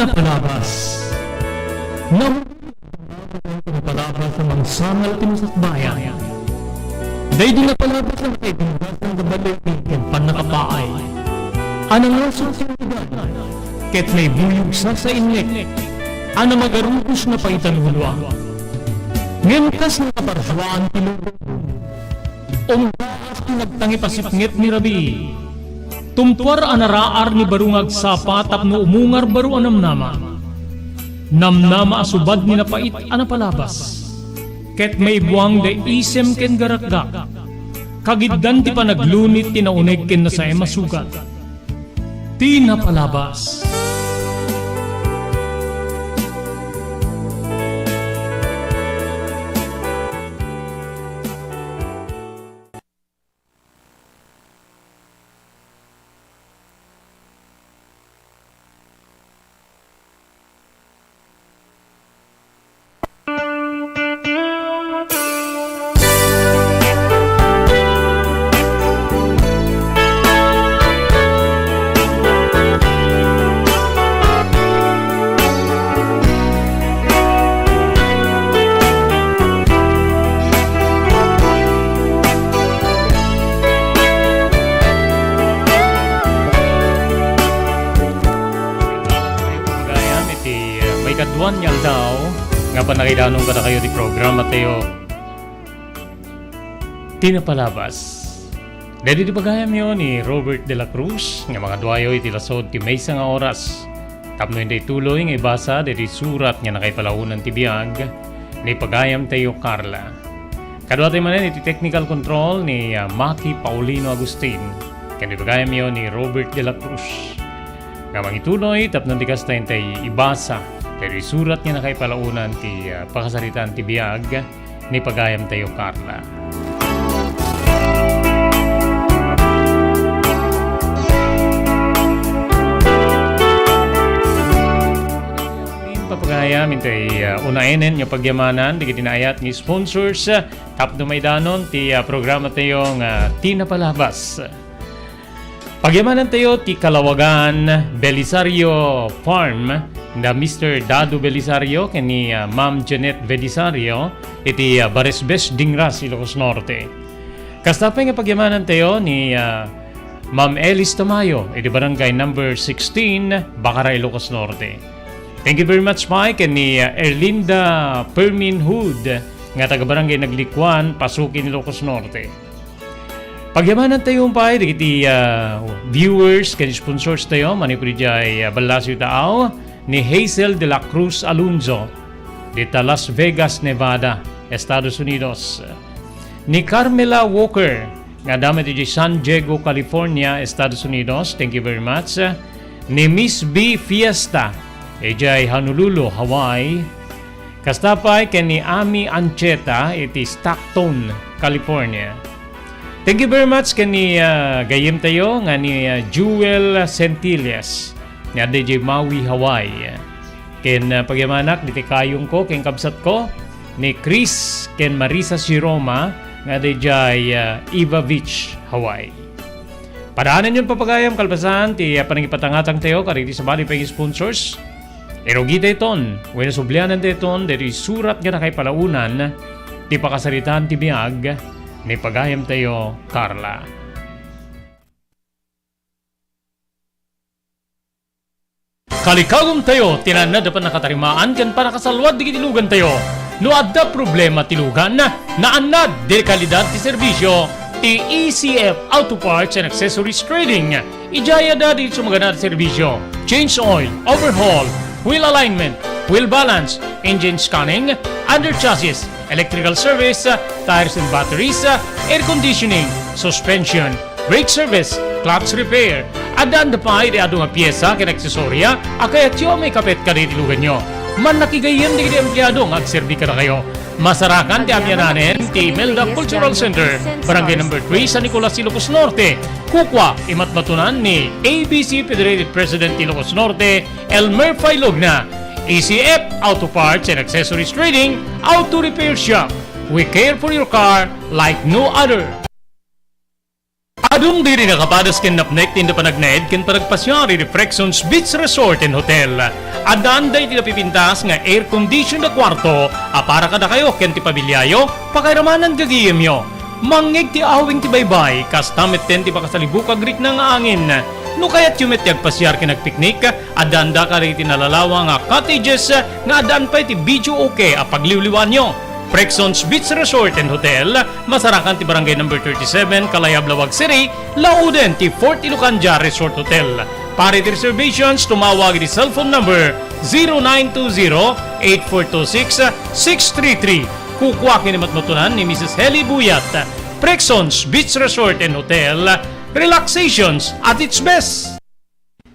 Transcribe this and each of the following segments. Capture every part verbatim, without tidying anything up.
Napalabas. Nahuhulo ti napalabas a mangsangal ti masakbayan. Daydi napalabas a makaibindasan nga balay ken pannakapaay. A nangasot ti ulidan, ket naibuyog sasainnek, a namagarukos nga paitan ulo. Ngem kas nakaparsuaan ti lubong, unggaas ti nagtangipasipnget ni rabii. Tumtuar a naraar ni baro nga agsapa tapno umungar baro a namnama. Namnama a subad ni napait a napalabas. Ket maibuang da isem ken garakgak. Kagiddan ti panaglunit ti nauneg ken nasaem a sugat. Ti napalabas. Gayam iti, uh, maikaduan nga aldaw nga pannakaidanon kadakayo ti programa tayo. Ti napalabas. Daydi ti pagayamyo ni Robert de la Cruz nga mangaduayo iti lasud ti maysa nga oras tapno intay tuloy nga ibasa daydi surat nga nakaipalaonan ti biag ni pagayamtayo Carla. Kaduatay manen iti technical control ni, ah, Maki Paulino Agustin ken ti pagayamyo ni Robert de la Cruz nga mangituloy tapno ti kasta intay ibasa daydi surat nga nakaipalaonan ti, ah, pakasaritaan ti biag ni pagayamtayo Carla. Papagayam intay, uh, unaenen nga pagyamanan dagiti naayat nga sponsors, uh, tapno maidanon ti, uh, programa tayo nga Ti Napalabas. Pagyamanantayo ti Kalawagan Belisario Farm, da Mister Dado Belisario ken ni, ah, Ma'am Janet Belisario iti, ah, Baresbes, Dingras, Ilocos Norte. Kasta pay nga pagyamanantayo ni, ah, Ma'am Elis Tamayo iti Barangay Number Sixteen, Bacara, Ilocos Norte. Thank you very much, Mike, ken ni, ah, Erlinda Permin Hood nga taga Barangay Naglikuan, Pasukin, Ilocos Norte. Pagyamanantayo pay dagiti, ah, viewers ken sponsors tayo manipud idiay, ah, Ballasio, Taao, ni Hazel de la Cruz Alonzo, dita Las Vegas, Nevada, Estados Unidos. Ni Carmela Walker, nga adda met idiay San Diego, California, Estados Unidos. Thank you very much. Ni Miss B Fiesta, idiay Honolulu, Hawaii. Kasta pay ken ni Ami Ancheta iti Stockton, California. Thank you very much ken ni, ah, gayyemtayo nga ni, ah, Jewel Centillas nga adda idiay Maui, Hawaii. Ken, ah, pagyamanak diti kayongko ken kabsatko ni Chris ken Marisa Siroma nga adda idiay, ah, Ewa Beach, Hawaii. Padaanenyon, papagayam, kalpasan ti, ah, panangipatangatangtayo kadagiti sabali pay nga sponsors. Irugitayton wenno sublianantayton daytoy surat nga nakaipalaonan ti pakasaritaan ti biag ni pagayamtayo Carla. Kalikagumtayo ti naannad a pannakatarimaan ken pannakasaluad dagiti lugantayo. No adda problema ti lugan, naannad ti kalidad ti serbisio ti E C F Auto Parts and Accessories Trading. Idiay adda dagiti sumaganad a serbisio: change oil, overhaul, wheel alignment, wheel balance, engine scanning, under chassis, electrical service, tires and batteries, air conditioning, suspension, brake service, clutch repair. Adda pay dagiti adu nga piesa ken aksesoria a kayatyo a maikapit kadagiti luganyo. Mannakigayyem dagiti empleado nga agserbi kadakayo. Masarakan ti amianen ti Imelda Cultural Center, Barangay Number Three, San Nicolas, Ilocos Norte. Kukua, imatmatunan ni A B C Federated President ti Ilocos Norte, Elmer Failogna. E C F Auto Parts and Accessories Trading, Auto Repair Shop. We care for your car like no other. Adun diri nakapadas ken napnek ti inda panagnaed ken panagpasiar iti Prexons Beach Resort and Hotel. Addaan daytoy napipintas nga air condition a kuarto a para kadakayo ken ti pamiliayo, pakairamanan gagayemyo. Mangngeg ti awing ti baybay, kasta metten ti makasalibuk a rikna nga angin. No kayatyo met ti agpasiar ken agpiknik, addaanda kadagiti nalalawa nga cottages nga addaan pay ti videoke a pagliwliwaanyo. Prexons Beach Resort and Hotel, masarakan ti Barangay Number thirty-seven, Kalayab, Laoag City, lauden ti Fort Ilocandia Resort Hotel. Para iti reservations, tumawag iti cellphone number zero nine two zero, eight four two six, six three three. Kukua ken ni matmatunan ni Missus Heli Buyat. Prexons Beach Resort and Hotel, relaxations at its best.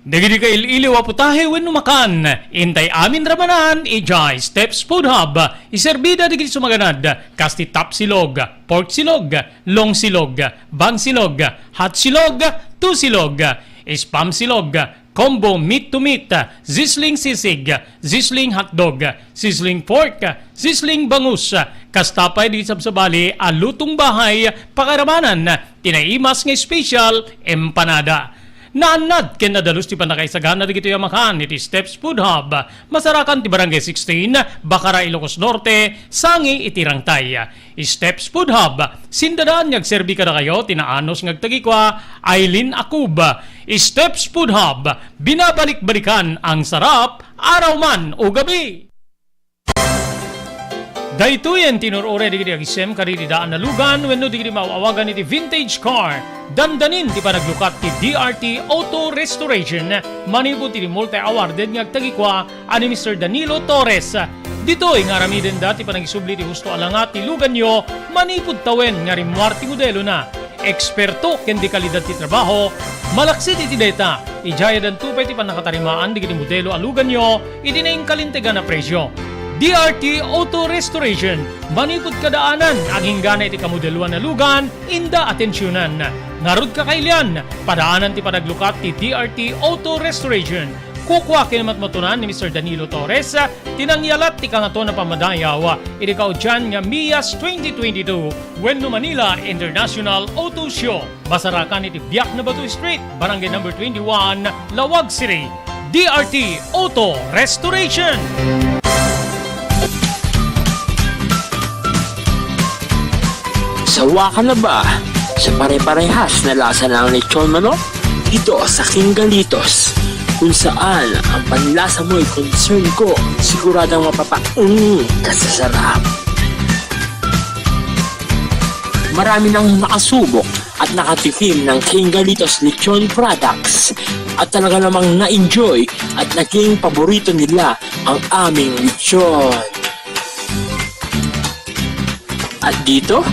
Dagiti kail-iliw a putahe wenno makan, intay amin ramanan idiay Steps Food Hub. Iserbida dagiti sumaganad, kas ti tapsilog, porksilog, longsilog, bangsilog, hotsilog, tusilog, spamsilog, combo meat to meat, sizzling sisig, sizzling hotdog, sizzling pork, sizzling bangus, kasta pay dagiti sabsabali a lutong bahay, pakairamanan ti naimas nga special empanada. Naannad ken nadalus ti pannakaisagana dagitoy a makan iti Steps Food Hub, masarakan ti Barangay sixteen, Bacara, Ilocos Norte, sangi iti Rangtay. Steps Food Hub, sindadaan nga agserbi kadakayo ti naanos nga agtagikua, Aileen Akub. Steps Food Hub, binabalik-balikan ang sarap, araw man o gabi. Daytoyen ti inur-uray dagiti agisem kadagiti daan a lugan wenno dagiti maaw-awagan iti vintage car. Dandanin ti panaglukat ti D R T Auto Restoration manipud iti multi-awarded nga agtagikua a ni Mister Danilo Torres. Ditoy nga aramidenda ti panangisubli ti husto a langa ti luganyo manipud tawen nga rimmuar ti modelona. Eksperto ken di kalidad ti trabaho, malaksid iti dayta, idiay addanto pay ti pannakatarimaan dagiti modelo a luganyo iti nainkalintegan a presio. D R T Auto Restoration, manipud kadaanan, aginggana iti kamodeloan a lugan, inda atensionan. Ngarud, kakailian, padaanan ti panaglukat ti D R T Auto Restoration. Kukua ken matmatunan ni Mister Danilo Torres ti nangyalat ti Kangatoan a Pammadayaw iti kaudian nga MIAS twenty twenty-two wenno Manila International Auto Show. Masarakan iti Biak na Bato Street, Barangay Number twenty-one, Laoag City. D R T Auto Restoration. Sawa ka na ba sa pare-parehas na lasa ng lechon manok? Dito sa King Galitos, kung saan ang panlasa mo'y concern ko, siguradong mapapaung ka sa sarap. Marami nang nakasubok at nakatikim ng King Galitos Lechon products at talaga namang na-enjoy at naging paborito nila ang aming lechon. At dito,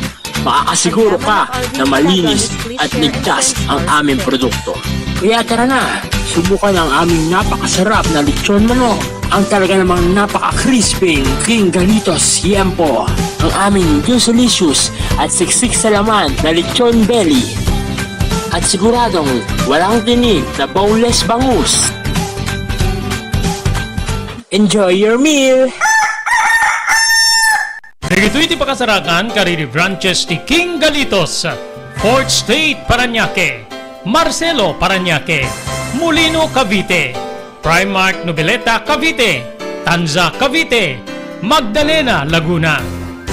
makakasiguro ka na malinis at ligtas ang aming produkto. Kaya tara na, subukan ang aming napakasarap na lechon manok, ang talaga namang napaka-crispy King Galitos Siempo, ang aming juicy-licious at siksik sa laman na lechon belly, at siguradong walang tinik na boneless bangus. Enjoy your meal! Dagitoy ti pakasarakan kadagiti branches ti King Galitos, Fourth Street, Parañaque, Marcelo, Parañaque, Molino, Cavite, Primark Noveleta, Cavite, Tanza, Cavite, Magdalena, Laguna,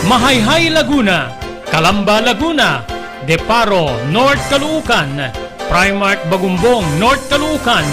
Mahayhay, Laguna, Calamba, Laguna, Deparo, North Caloocan, Primark Bagumbong, North Caloocan,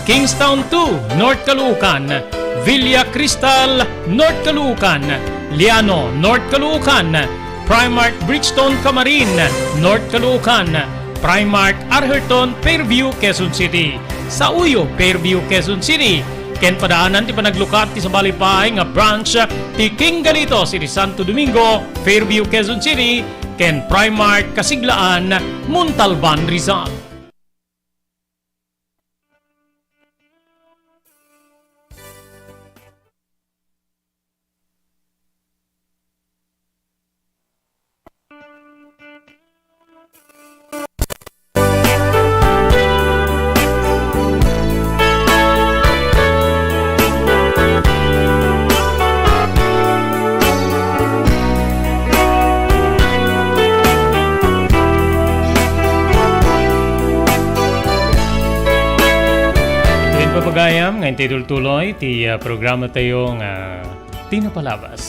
Kingstown two, North Caloocan, Villa Cristal, North Caloocan, Liano, North Caloocan, Primark Brixton, Camarin, North Caloocan, Primark Arherton, Fairview, Quezon City, Sauyo, Fairview, Quezon City, ken padaanan ti panaglukat ti sabali pay nga branch ti King Galitos iti Santo Domingo, Fairview, Quezon City, ken Primark Kasiglaan, Montalban, Rizal. Pagayam nga intay tultuloy ti, ah, programa tayo nga Ti Napalabas.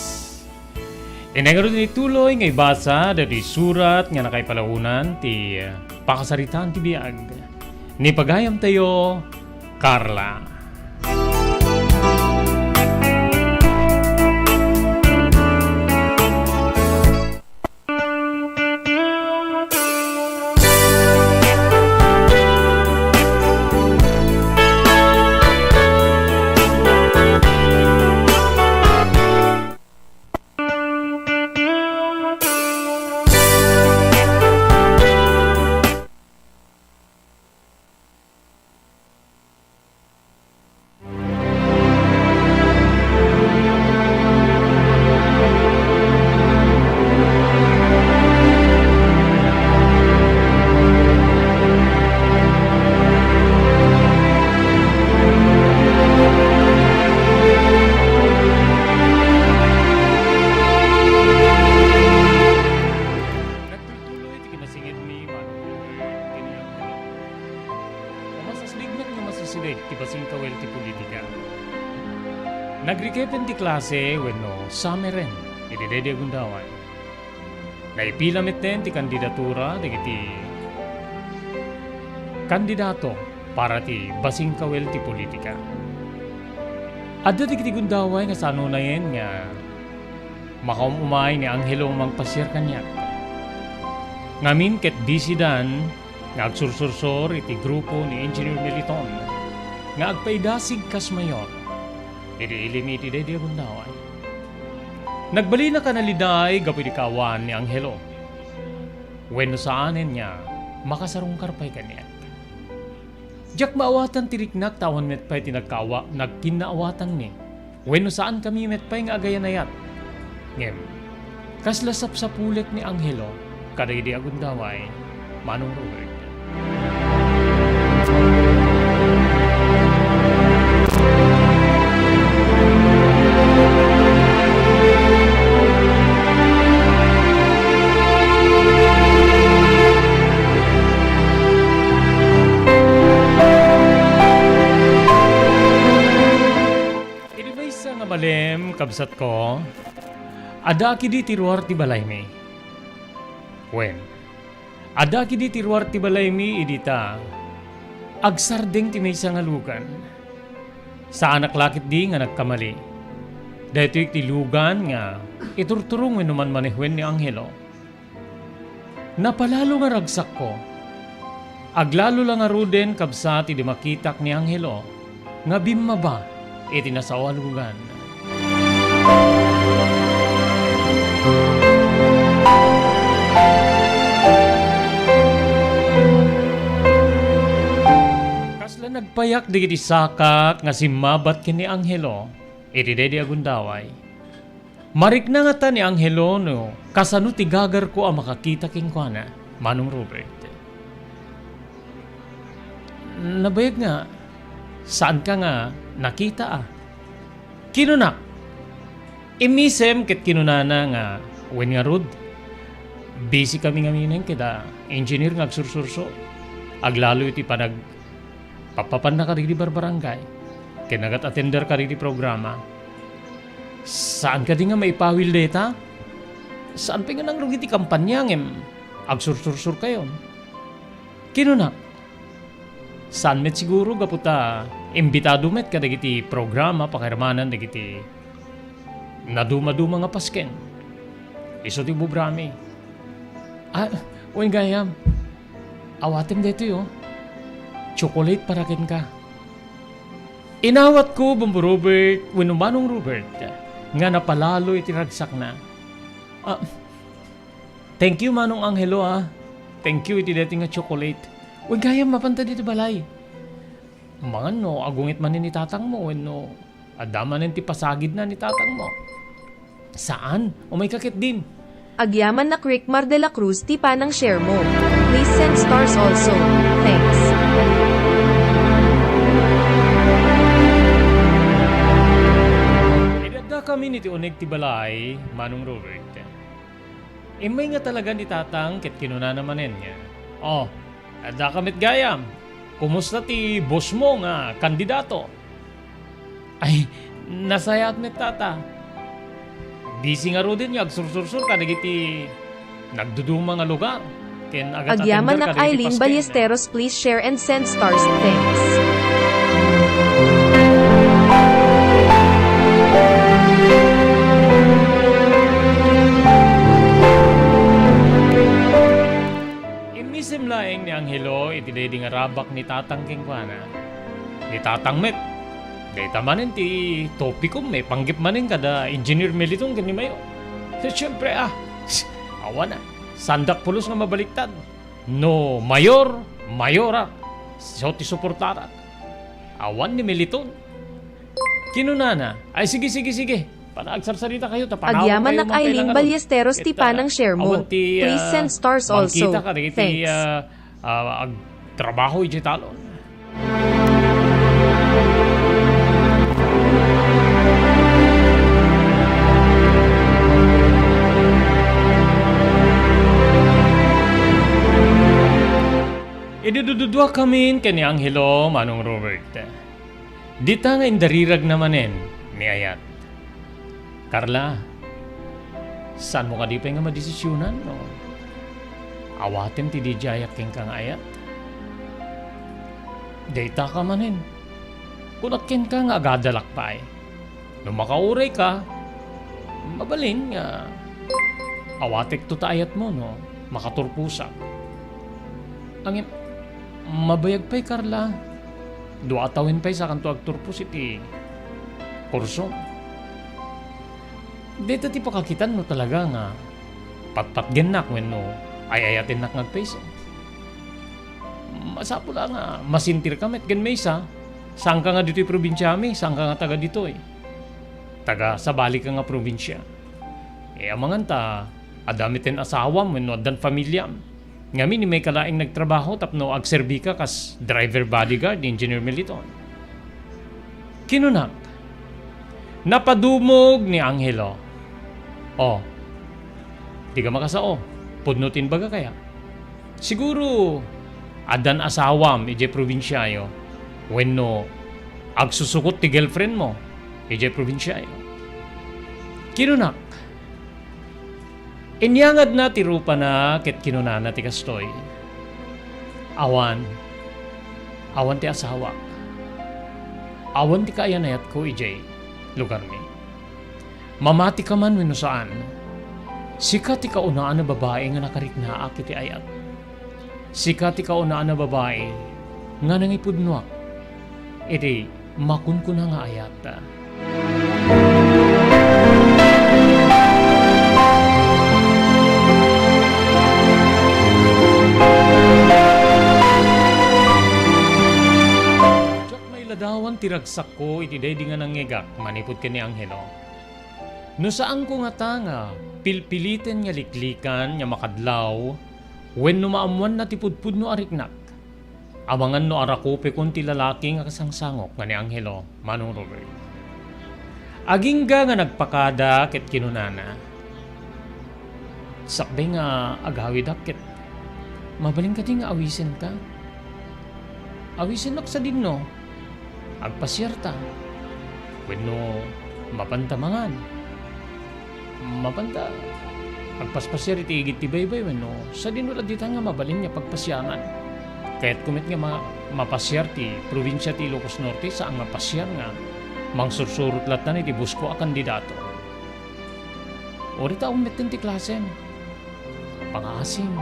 Inay ngarud ni tuloy nga ibasa dagiti surat nga nakaipalaonan ti, ah, pakasaritaan ti biag ni pagayam tayo, Carla. Nagtultuloy ti kinasingedmi, Manong Robert, ken ni Angelo. Umasasdeg met nga masisideg ti basing kawil ti politika. Nagrikepen ti klase wenno summeren iti daydi a gundaway. Naipila metten ti kandidatura dagiti kandidato para ti basing kawil ti politika. Adda dagiti gundaway nga saan unayen nga makaum-umay ni Angelo nga mangpasiar kaniak. Ngamin ket bisidan nga agsursursor iti grupo ni Engineer Meliton nga agpaidasig kas mayor iti ili mi iti daydi a gundaway. Nagbalinnak a naliday gapu iti kaawan ni Angelo. Wenno saanen nga makasarungkar pay kaniak. Diak maawatan ti riknak ta awan met pay ti nagkaawa-, nagkinnaawatanmi. Wenno saankami met pay nga agayanayat. Ngem, kasla sapsapulek ni Angelo kadagidi a gundaway, Manong Robert. Idi maysa nga malem, kabsatko, adda kadi ti ruar ti balaymi. Wen, adda kadi ti ruar ti balaymi idi ta agsardeng ti maysa nga lugan. Saanak la ketdi nga nagkamali. Daytoy ti lugan nga iturturong wenno manmanehuen ni Angelo. Napalalo nga ragsakko. Aglalo la ngaruden kabsat idi makitak ni Angelo nga bimmaba iti nasao a lugan. Kasla nagpayak dagiti sakak nga simmabat ken ni Angelo iti daydi a gundaway. Marikna ngata ni Angelo no kasano ti gagarko a makakita kenkuana, Manong Robert. Nabayag nga, saanka nga nakita a. Kinunak, immisem ket kinunana nga, wen ngarud, busy kami ngamin ket, ah, engineer nga agsursurso. Aglalo iti panag-, pappapanna kadagidi barbarangay, ken agat-atender kadagidi programa. Saan kadi nga maipawil dayta? Saan pay nga nangrugi ti kampanya ngem agsursursurkayon? Kinunak, saan met siguro gapu ta imbitado met kadagiti programa pakairmanan dagiti nadumaduma nga pasken. Isu ti ububrami. Ah, wen gayam, awatem daytoy, oh. Chocolate para kenka. Inawatko, Bambo Robert, wenno Manong Robert, nga napalalo iti ragsakna. Ah, thank you, Manong Angelo, ah. Thank you iti daytoy nga chocolate. Wen gayam, mapanta ditoy balay. Mangan no agungit manen ni tatangmo wenno adda manen ti pasagidna ni tatangmo. Saan? Umayka ketdin. Agyamannak, Rickmar de la Cruz, ti panang-share mo. Please send stars also. Thanks. Idi addakamin iti uneg ti balay, Manong Robert, immay nga talagan ni Tatang ket kinunana manen nga, "Oh, addaka met gayam." Kumusta ti boss mo nga kandidato? Ay, nasayaat met, Tata. Busy ngaruden nga agsursursur kadagiti nagduduma nga lugar ken agat-atender kadagiti Eileen Ballesteros, please share and send stars. Thanks. Immisem laeng ni Angelo iti daydi nga rabak ni Tatang kenkuana. Ni Tatang met, dayta manen ti topikom, maipanggep manen kada Engineer Meliton ken ni Mayor. Ket siempre, ah, awan a, saandak pulos nga mabaliktad. No mayor, mayorak, isu ti suportarak. Awan ni Meliton. Kinunana, "Ay, sige, sige, sige. Panagsarsarita kayo, ta panawan kayo, Eileen Ballesteros, ti panang share mo. Please send stars also. Thanks." Awan ti, ah, mangkita kadagiti, ah, ah, agtrabaho idiay talon. Idi dududuakamin ken ni Angelo, Manong Robert. Dita nga indariragna manen ni Ayat. Carla, saanmo kadi pay nga madesisionan no awatem ti didiayak kenka nga Ayat? Dayta ka manen. Kunak kenka nga agadalak pay. No makaurayka, mabalin nga awatekto ta ayatmo no makaturposak. Ngem, mabayag pay, Carla. Dua a tawen pay sakanto agturpos iti kursom. Dayta ti pakakitan no talaga nga patpatgennak wenno ay-ayatennak nga agpayso. Masapul a nga masentirka met ken maysa, saanka nga ditoy probinsiami, saanka nga taga ditoy. Taga sabali ka nga probinsia. E, amangan ta adda met ti asawam wenno addan familiam. Ngamin, imayka laeng nagtrabaho tapno agserbika kas driver bodyguard ni Engineer Meliton. Kinunak, napadumog ni Angelo. O, di ka makasao. Pudno ti imbaga kaya? Siguro, addan asawam idiay probinsiayo wenno agsusukot ti girlfriend mo idiay probinsiayo. Kinunak, Inyangadna ti rupana ket kinunana ti kastoy, "Awan, awan ti asawak. Awan ti kaayan-ayatko idiay lugarmi. Mamatika man wenno saan, sika ti kaunaan a babai nga nakariknaak iti ayat." Sika ti kaunaan a babai nga nangipudnoak iti makunkuna nga ayat. Diak mailadawan ti ragsakko iti daydi nga nangngegak manipud ken ni Angelo. No saanko ngata nga pilpiliten nga liklikan nga makadlaw wenno maammoanna ti pudpudno a riknak, amangan no arakupekon ti lalaki nga kasangsangok nga ni Angelo, Manong Robert. Agingga nga nagpakada ket kinunana, "Sakbay nga agawidak ket mabalin kadi nga awisenka?" Awisennak sadinno, agpasiarta. Wenno mapanta mangan. Mapanta agpaspasiar iti igid ti baybay wenno sadinno la ditan nga mabalin nga pagpasiaran. Kayatko met nga ma-, mapasiar ti probinsia ti Ilocos Norte, saan nga pasiar nga mangsursurot latta iti busko a kandidato. Uray ta ummetten ti klasem. Pangaasim.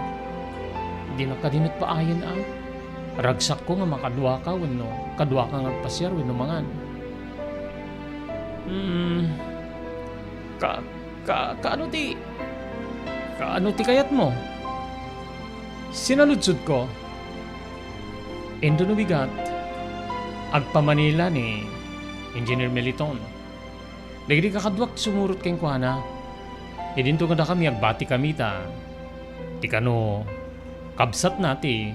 Dinak kadi met paayen a. Ragsakko nga makaduaka wenno kaduaka nga agpasiar wenno mangan. Hmm. Ka-, ka-, kaano ti, kaano ti kayatmo? Sinaludsodko. Inton no bigat, agpamanila ni Engineer Meliton. Dagiti kakaduak ti sumurot kenkuana. Idinto nga dakami agbatikami ta ti kano kabsatna ti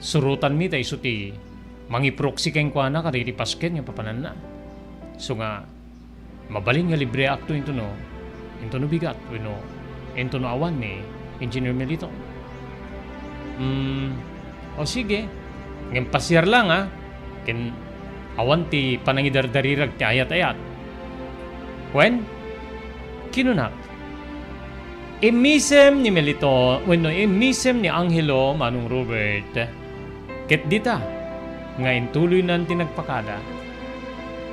surotanmi ta isu ti mangiproxy kenkuana kadagiti pasken nga papananna. Isu nga mabalin nga libreakto intono, intono bigat wenno intono awan ni Engineer Meliton. Hmm, o sige, Ngem pasiar la nga, ken awan ti panangidardarirag ti ayat-ayat. Wen, kinunak, immisem ni Melito, wenno immisem ni Angelo, Manong Robert, ket dita nga intuloynan ti nagpakada.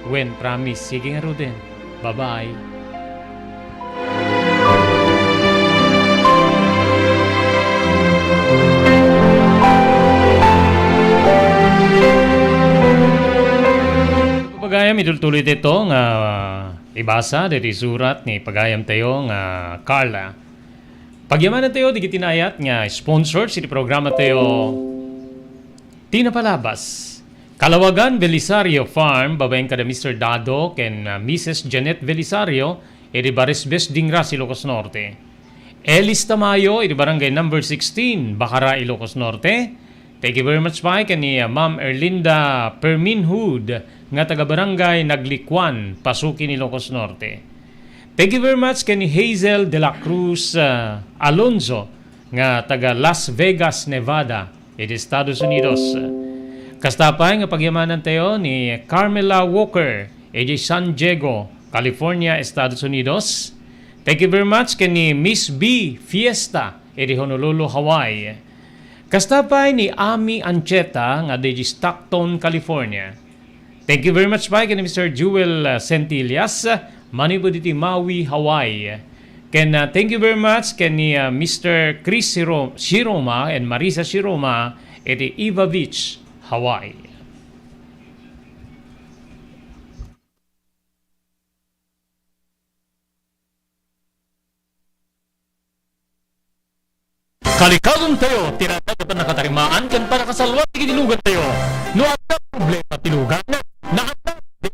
Wen, promise, sige ngaruden. Bye-bye. Pagayam, itultuloy dito nga ibasa ditoy surat ni pagayam tayo nga Carla. Pagyamanan tayo, di kiti naayat nga sponsor iti programa tayo. Ti napalabas, Kalawagan Belisario Farm, babaen kada Mister Dado ken, ah, Missus Janet Belisario, iti Barisbes, Dingras, Ilocos Norte. Elis Tamayo, iti Barangay Number Sixteen, Bacara, Ilocos Norte. Thank you very much pay ken ni, ah, Ma'am Erlinda Permin Hood, nga taga Barangay Naglikuan, Pasukin, Ilocos Norte. Thank you very much ken ni Hazel de la Cruz, ah, Alonzo, nga taga Las Vegas, Nevada, iti Estados Unidos. Kasta pay nga pagyamanan tayo ni Carmela Walker, iti San Diego, California, Estados Unidos. Thank you very much ken ni Miss B Fiesta, iti Honolulu, Hawaii. Kasta pay ni Ami Ancheta nga iti Stockton, California. Thank you very much pay ken ni Mister Jewel, uh, Centillas, uh, manipud iti Maui, Hawaii. Ken, uh, thank you very much ken ni, uh, Mister Chris Shiro-, Shiroma and Marisa Shiroma iti Iva Beach, Hawaii. Kalikagum tayo, ti rakat a pannakatarimaan ken pannakasalluan ti lugan tayo. No adda problema ti lugan, naadda ti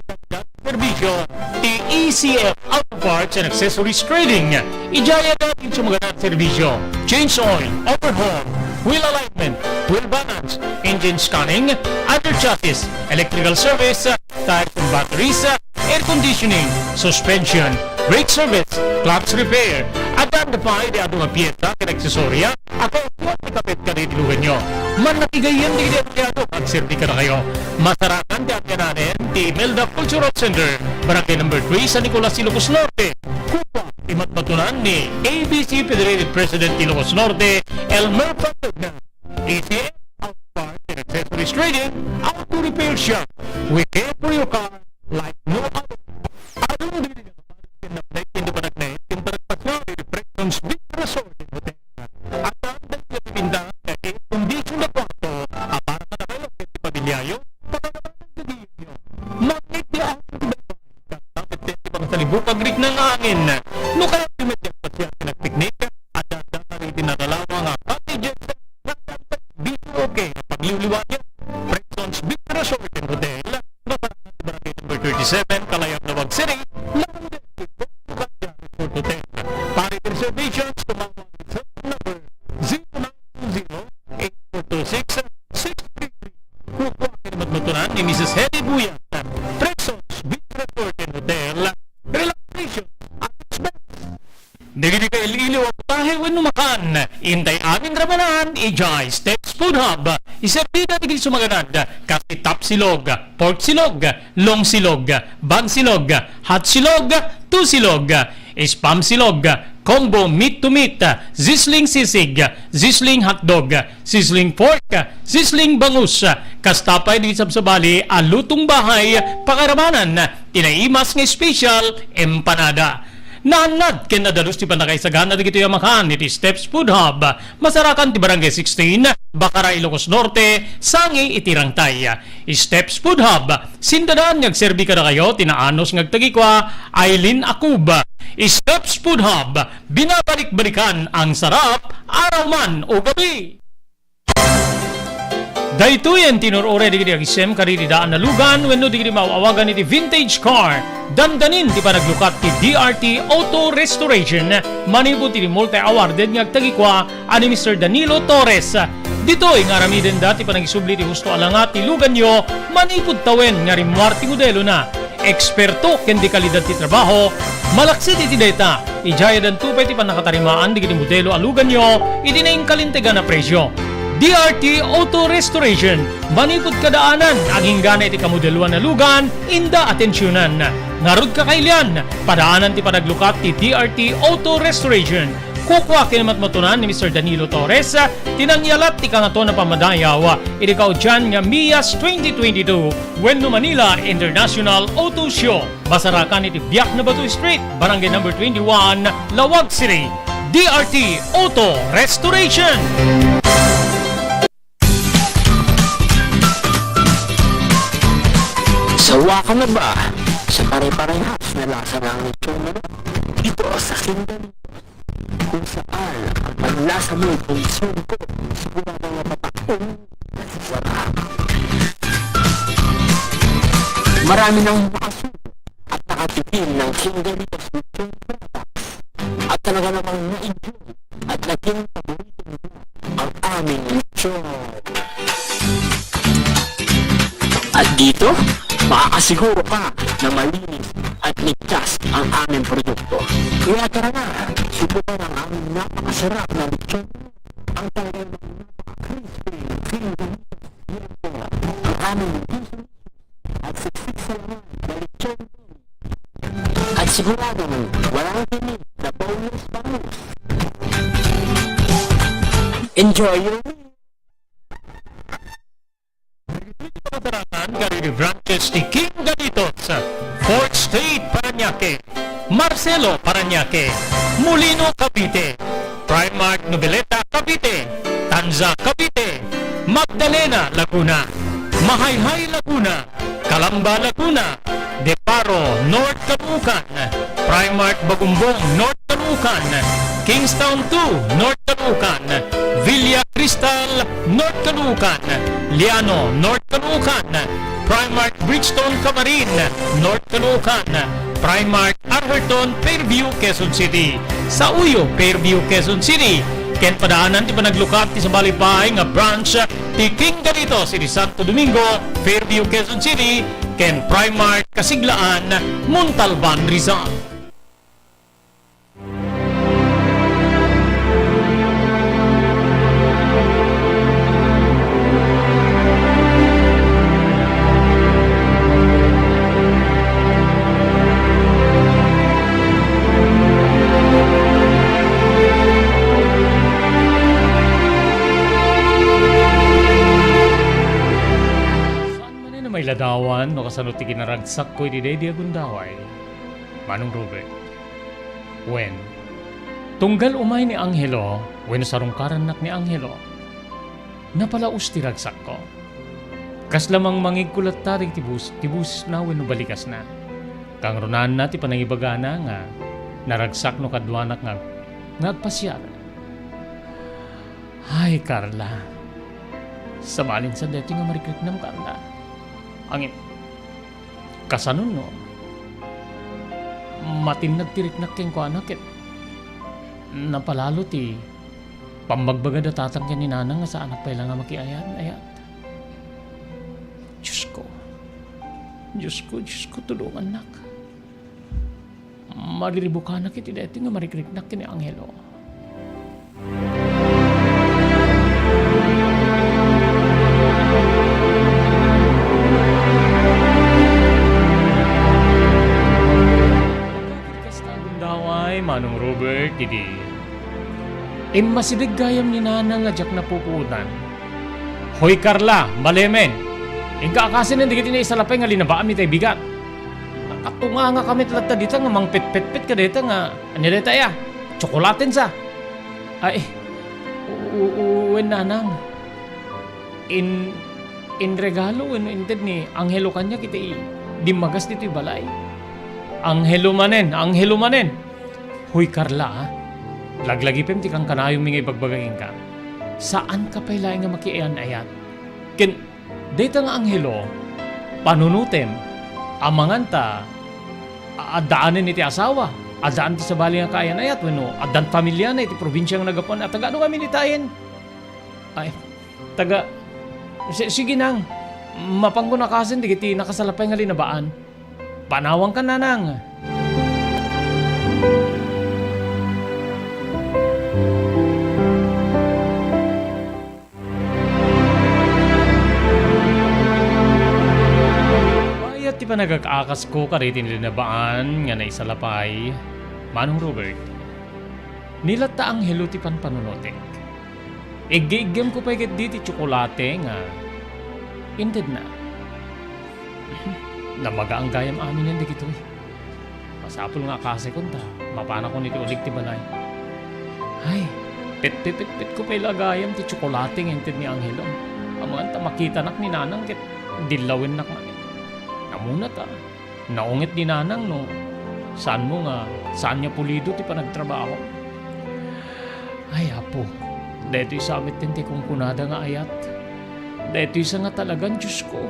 serbisio ti E C F Auto Parts and Accessories Trading. Idiay adda ti sumagana a serbisio: change oil, overhaul, wheel alignment, wheel balance, engine scanning, under chassis, electrical service, tires and batteries, air conditioning, suspension, brake service, clutch repair. Adda pay ti adu nga piesa ken aksesoria a kayatyo ti kapet kadagiti luganyo. Mannakigayem dagiti adu nga agserbi kadakayo. Masarakan ti agyananen ti Imelda Cultural Center, Barangay Number Three, San Nicolas, Ilocos Norte. Kua ti matmatunan ni A B C Federated President ti Ilocos Norte, Elmer Pagdagna. A C F Auto Parts and Accessories Trading, Auto Repair Shop. We care for your car like no other. Adu dagiti nagpapalit ken napnek ken di panagnek ken panagpasiar iti Preston's Beach Resort and Hotel. Adda dagiti pinta nga air condition nga kwarto a para kadakayo ken ti pamilyayo, pakaraman dagiti mangngeg ti angin ti baybay. Kasta met ti pangsalibukag rikna nga angin. No kayatyo met ti agpasiar ken agpiknik, adda dagiti naralawa nga cottages nga adda dagiti okay nga pagliwliwayan. Preston's Beach Resort and Hotel, masarakan ti Barangay Number Thirty-seven, Kalayaan, Laoag City, Laoag, Resort Hotel. Para reservations, tumawag sa phone number zero nine two zero, eight four two six, six three three. Kua ti matmatunan ni Missus Hedy Buyat, Preston's Beach Resort and Hotel, relaxation at its best. Dagiti kail-iliw a putahe wenno makan, intay amin ramanan idiay Steps Food Hub. Iserbida dagiti sumaganad, kas ti top silog, pork silog, long silog, bag silog, hot silog, two silog, spam silog, combo meat to meat, sizzling sisig, sizzling hotdog, sizzling pork, sizzling bangus, kasta pay dagiti sabsabali a lutong bahay, pakaramanan ti naimas nga special empanada. Naannad ken nadalus ti pannakaisagana dagitoy a makan iti Steps Food Hub. Masarakan ti Barangay sixteen, Bacara, Ilocos Norte, sangi iti Rangtay. Steps Food Hub, sindadaan nga agserbi kadakayo ti naanus nga agtagikua, Aileen Akub. Steps Food Hub, binabalik-balikan ang sarap, araw man o gabi. Daytoyen ti nur-uray dagiti agisem kadagiti daan a lugan wenno dagiti maaw-awagan iti vintage car. Dandanin ti panaglukat ti D R T Auto Restoration manipud iti multi-awarded nga agtagikua a ni Mister Danilo Torres. Ditoy nga aramidenda ti panagisubli ti husto a langa ti luganyo manipud tawen nga rimmuar ti modelona. Eksperto ken di kalidad ti trabaho, malaksid iti dayta, idiay addanto pay ti pannakatarimaan dagiti modelo a luganyo iti nainkalintegan a presio. D R T Auto Restoration, manipud kadaanan, agingga iti kamodeloan a lugan, inda atensionan. Ngarud, kakailian, padaanan ti panaglukat ti D R T Auto Restoration. Kukua ken matmatunan ni Mister Danilo Torres, ti nangyalat ti Kangatoan a Pammadayaw iti kaudian nga Mias twenty twenty-two wenno Manila International Auto Show. Masarakan iti Biak na Bato Street, Barangay Number twenty-one, Laoag City. D R T Auto Restoration. Sawa ka na ba sa pare-parehas na lasa ng lechon manok? Dito sa Singdali, kung saan ang panlasa mo'y konsum ko, sigurado na mapapakong nasasarap. Marami nang umaasog at nakatikim ng Singdalitas Lechon Products at talaga namang na-enjoy at naging paborito nila ang aming lechon. At dito, makakasiguro ka na malinis at ligtas ang aming produkto. Kaya tara na, subukan ang aming napakasarap na lechon. Ang talagang napaka-crispy, Singdalitas Lechon. Ang aming at siksik sa laman na lechon belly. At siguradong walang tinik na boneless bangus. Enjoy your meal! Nagdidikit ang daratan, Gary Branches ti King Galitos, Fourth Street, Parañaque. Marcelo, Parañaque, Molino, Cavite, Primark, Noveleta, Cavite, Tanza, Cavite, Magdalena, Laguna, Mahayhay, Laguna, Calamba, Laguna, Deparo, North Caloocan, Primark, Bagumbong, North Caloocan, Kingstown two, North Caloocan, Villa Cristal, North Caloocan, Liano, North Caloocan, Primark, Bridgestone, Camarin, North Caloocan, Primark, Atherton, Fairview, Quezon City. Sa Uyo, Fairview, Quezon City. Ken padaanan ti panaglukat ti sabali pay nga branch ti King Galitos iti Santo Domingo, Fairview, Quezon City, ken Primark Kasiglaan, Montalban, Rizal. Saan manen a mailadawan no kasano ti kinaragsakko iti daydi a gundaway, Manong Robert? Wen, tunggal umay ni Angelo wenno sarungkarannak ni Angelo, napalaus ti ragsakko. Kasla mangmangigko latta dagiti bus-, ti busesna wenno balikasna. Kangrunaanna ti panangibagana nga naragsak no kaduanak nga, nga agpasiar. Ay, Carla. Sabalin sa daytoy nga marikriknam, Carla. Ngem, kasano no matinnag ti riknak kenkuana ket napalalo ti pammagbagada tatang ken ni nanang nga saanak pay la nga makiayan-ayat. Diosko, Diosko, Diosko, tulongannak. Mariribukanak iti daytoy nga marikriknak ken ni Angelo. Kasta gundaway, Manong Robert, idi immasideg gayam ni Nanang nga diak napupuotan. Hoy, Carla, malemen! Inka akasinen dagiti naisalapay nga linabaanmi tay bigat. Nakatunganga kami latta dita nga mangpetpetpet kadayta nga, ania dayta aya? Tsokolaten sa. Ay, u-, u-, u-, wen nanang. In-, inregalo wenno inted ni Angelo kaniak iti dimmagas ditoy balay. Angelo manen, Angelo manen. Hoy, Carla, a. Laglagipem ti kankanayonmi nga ibagbaga kenka. Saanka pay laeng nga makiayan-ayat. Ken dayta nga Angelo, panunotem, amangan ta, a-, addaanen iti asawa, addaan ti sabali nga kaayan-ayat, wenno addan familiana iti probinsia nga naggapuan, a taga adu ngamin itayen? Ay, taga, si-, sige nang, mapanko nakasen dagiti nakasalapay nga linabaan. Panawanka, nanang. Panagak-akasko kadaydi linabaan nga naisalapay, Manong Robert. Ni latta Angelo ti panpanunotek. Iggi-iggimko pay ketdi ti tsokolate nga intedna. Namagaan gayam aminen dagitoy. Masapul nga akasekon ta mapanakon iti ulig ti balay. Ay, petpetpetpetko pay la gayam ti tsokolate nga inted ni Angelo. Amangan ta makitanak ni Nanang ket dillawennak manen. Namuna ta, naunget ni Nanang no saanmo nga saan nga pulido ti panagtrabaho. Ay, Apo, daytoy sa metten ti kunkunada nga ayat. Daytoy sa nga talagan Diosko.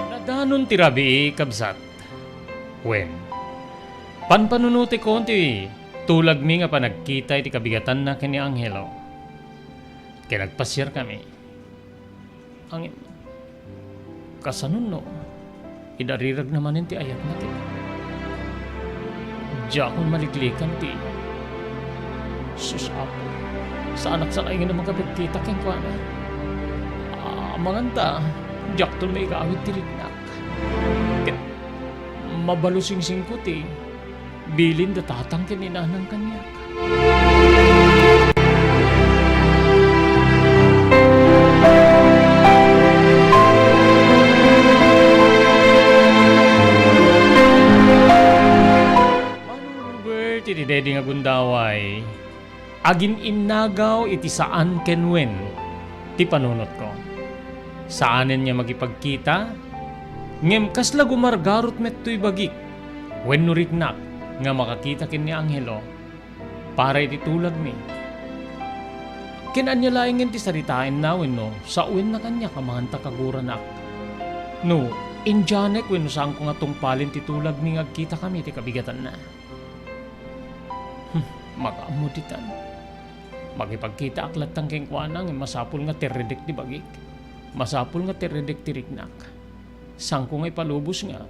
Nadanon ti rabii, kabsat. Wen, panpanunotekon ti tulagmi nga panagkita iti kabigatanna ken ni Angelo. Ket nagpasiarkami. Ngem, kasano no idariragna manen ti ayatna ket diakon maliklikan ti, sus, Apo, saanak sa laeng nga makapagkita kenkuana. Amangan ta, diakton maigawid ti riknak. Ket mabalusingsingko ti bilin da tatang ken ni Nanang kaniak. Manong Robert, iti daydi nga gundaway, agin-innagaw iti saan ken wen ti panunotko. Saanen nga makipagkita, ngem kasla gumargarot met toy bagik wenno riknak nga makakita ken ni Angelo para iti tulagmi. Ken ania laengen ti saritaenna wenno sawenna kaniak amangan ta kaguranak? No, indianek wenno saanko nga tungpalen ti tulagmi nga agkitakami iti kabigatanna? Hmm, makaammo ditan. Makipagkitaak latta kenkuana ngem masapul nga terredek ti bagik. Masapul nga terredek ti riknak. Saanko nga ipalubos nga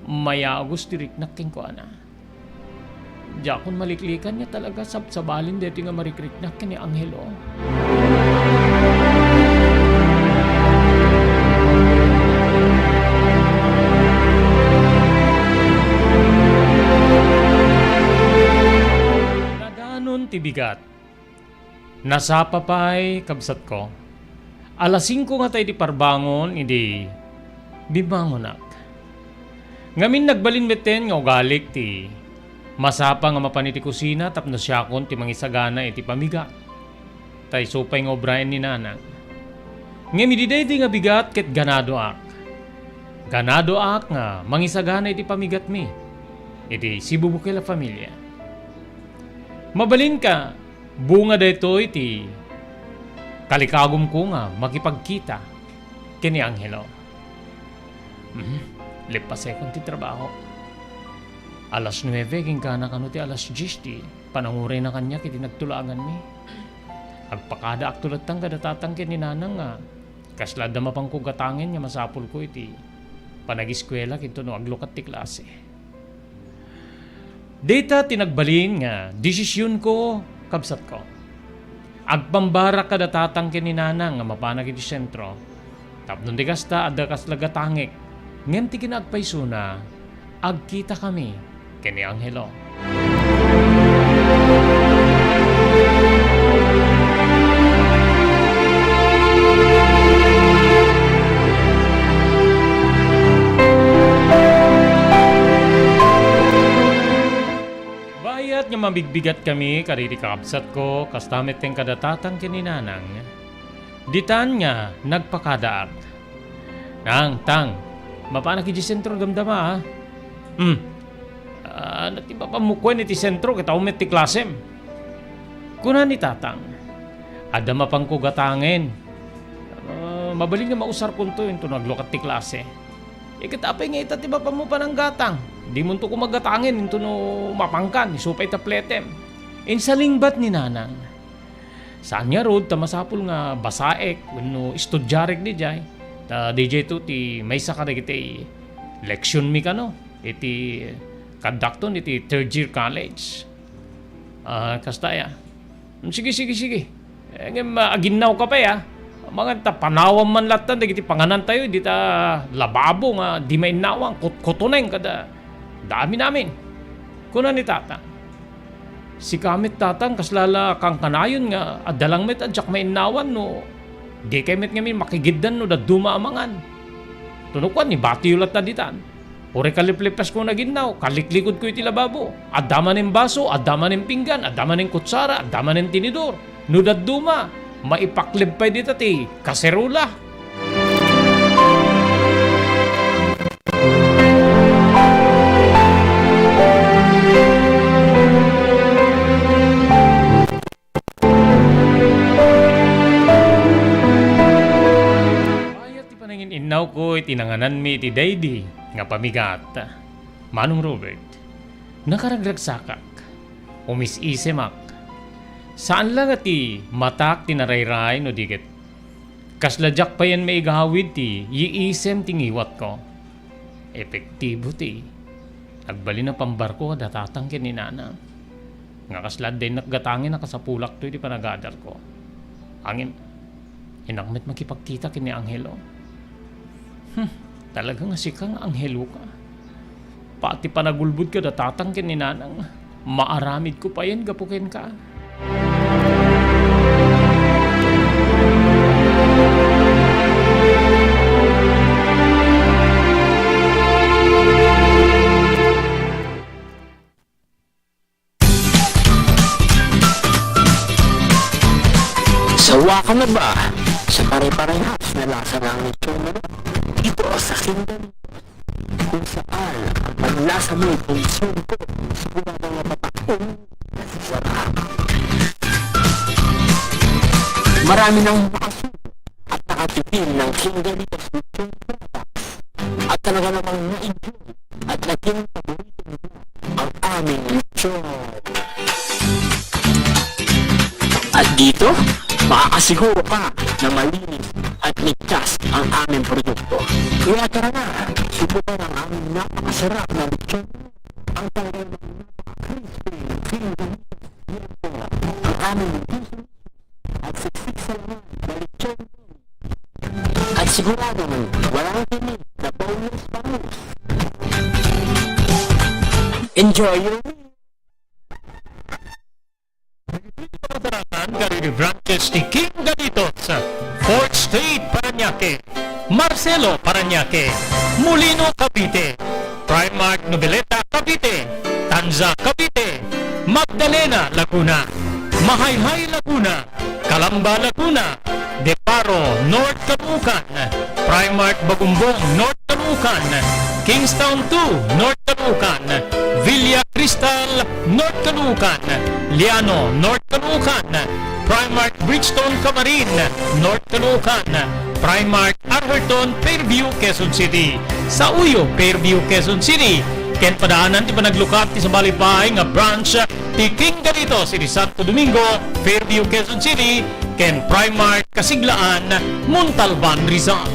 mayagos ti riknak kenkuana. Diakon maliklikan nga talaga sabsabalin daytoy nga marikriknak ken ni Angelo. Nadanon ti bigat. Nasapa pay, kabsatko. Alas singko nga tay ti parbangon idi bimmangonak. Ngamin nagbalin metten nga ugalik ti masapa nga mapan iti kusina tapno siakon ti mangisagana iti pamigat. Ta isu pay nga obraen ni Nanang. Ngem idi daydi nga bigat ket ganadoak. Ganadoak nga mangisagana iti pamigatmi iti Sibubukel a Familia. Mabalinka, bunga daytoy ti kalikagumko nga makipagkita ken ni Angelo. Mhm, leppasekon ti trabaho. Alas nuebe kenkuana kano ti alas dies ti panangurayna kaniak iti nagtulaganmi. Agpakadaakto latta kada tatang ken ni Nanang nga kasla adda mapanko gatangen nga masapulko iti panagiskuelak intono aglukat ti klase. Dayta ti nagbalin nga desisionko, kabsatko. Agpambarak kada tatang ken ni Nanang nga mapanak iti sentro. Tapno di kasta, adda kasla gatangek. Ngem ti kinaagpaysona, agkitakami ken ni Angelo. Bayat nga mabigbigatkami kadagiti kakabsatko, kasta met ken kada tatang ken ni Nanang. Ditan nga nagpakadaak. Nang, Tang, mapanak idiay sentro, damdama, a. Hmm. Ah, no ti mapanmo kuen iti sentro, ket awan met ti klasem. Kuna ni Tatang, adda mapanko gatangen. Ah, mabalin nga mausarkonto intono aglukat ti klase. Iket apay nga ita ti mapanmo pananggatang? Dimonto koma gatangen intono mapankan, isu pay ta pletem. Insalingbat ni Nanang. Saan ngarud ta masapul nga basaek wenno estudiarek diay. Ta diayto ti maysa kadagiti leksionmi kano iti Kaddakton iti third year college. Ah, kasta aya. Mm, sige, sige, sige. Eh, ngem, ah, aginnawka pay, ah. Amangan ta panawam man latta dagiti panganantayo, dita lababo nga di mainnawan, kut-, kutuneng kada da amin-amin. Kuna ni Tatang, "Sika met, Tatang, kasla la kankanayon nga adda lang met a diak mainnawan no dikay met ngamin makigiddan no dadduma a mangan." Tunukuan, nibatiyo latta ditan. Uray kaliplepesko nga aginnaw, kalliklikudko iti lababo. Adda manen baso, adda manen pinggan, adda manen kutsara, adda manen tinidor. No dadduma, maipakleb pay dita ti kaserola. Bayat ti panangin-innawko iti nangananmi iti daydi nga pamigat. Manong Robert, nakaragragsakak, umis-isemak. Saan la nga ti matak ti narayray no di ket kasla diak payen maigawid ti yiisem ti ngiwatko. Epektibo ti agbalin a pambarko kada Tatang ken ni Nanang. Nga kasla adda innak gatangen a kasapulakto iti panagadalko. Ngem, innak met makipagkita ken ni Angelo. Hmm, talaga nga sika nga anghelo ka. Pati panagulbod kada Tatang ken ni Nanang, maaramidko payen gapu kenka. Sawa ka na ba sa pare-parehas na lasa ng lechon manok dito sa Kindan? Kung saan ang panlasa mo'y konsyon ko, sigurado nga patakong nasisarap. Marami nang makasubo at nakatikim ng Kindan dito sa lechon products. At talaga namang na-enjoy at naging paborito nila ang aming lechon. At dito, makakasiguro ka na malinis at ligtas ang aming produkto. Kaya tara na, subukan ang aming napakasarap na lechon. Ang talagang napaka-crispy, crispy. Yan po ang aming at siksik sa laman na lechon. At siguradong walang tinik na boneless bangus. Enjoy your meal! Dagiti branches ti King Galitos, Fourth Street, Parañaque, Marcelo, Parañaque, Molino, Cavite, Primark Noveleta, Cavite, Tanza, Cavite, Magdalena, Laguna, Mahayhay, Laguna, Calamba, Laguna, De Paro, North Caloocan, Primark Bagumbong, North Caloocan, Kingstown two, North Caloocan, Villa Cristal, North Caloocan, Liano, North Caloocan, Primark Bridgestone, Camarin, North Caloocan, Primark Arherton, Fairview, Quezon City, Sauyo, Fairview, Quezon City, ken padaanan ti panaglukat ti sabali pay nga branch ti King Galitos iti Santo Domingo, Fairview, Quezon City, ken Primark Kasiglaan, Montalban, Rizal.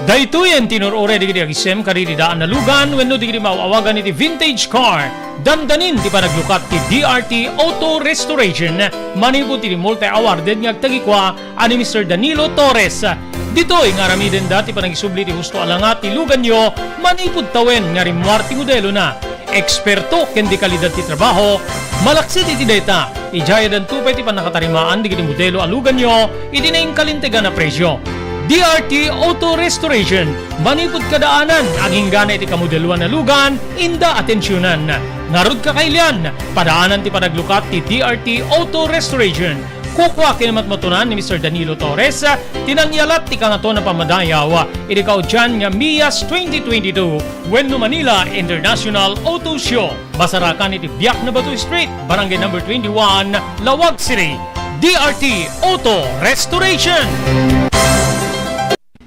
Daytoyen ti nur-uray dagiti agisem kadagiti daan a lugan wenno dagiti maaw-awagan iti vintage car. Dandanin ti panaglukat ti D R T Auto Restoration manipud iti multi-awarded nga agtagikua a ni Mister Danilo Torres. Ditoy nga aramidenda ti panangisubli ti husto a langat ti luganyo manipud tawen nga rimmuar ti modelona. Eksperto ken dekalidad ti trabaho, malaksid iti dayta, idiay addanto pay ti pannakatarimaan dagiti modelo a luganyo iti nainkalintegan a presio. D R T Auto Restoration, manipud kadaanan, aginggana iti kamodeloan a lugan, inda atensionan. Ngarud, kakailian, padaanan ti panaglukat ti D R T Auto Restoration. Kukua ken matmatunan ni Mister Danilo Torres ti nangyalat ti Kangatoan a Pammadayaw iti kaudian nga Mias twenty twenty-two wenno Manila International Auto Show. Masarakan iti Biak na Bato Street, Barangay Number twenty-one, Laoag City. D R T Auto Restoration.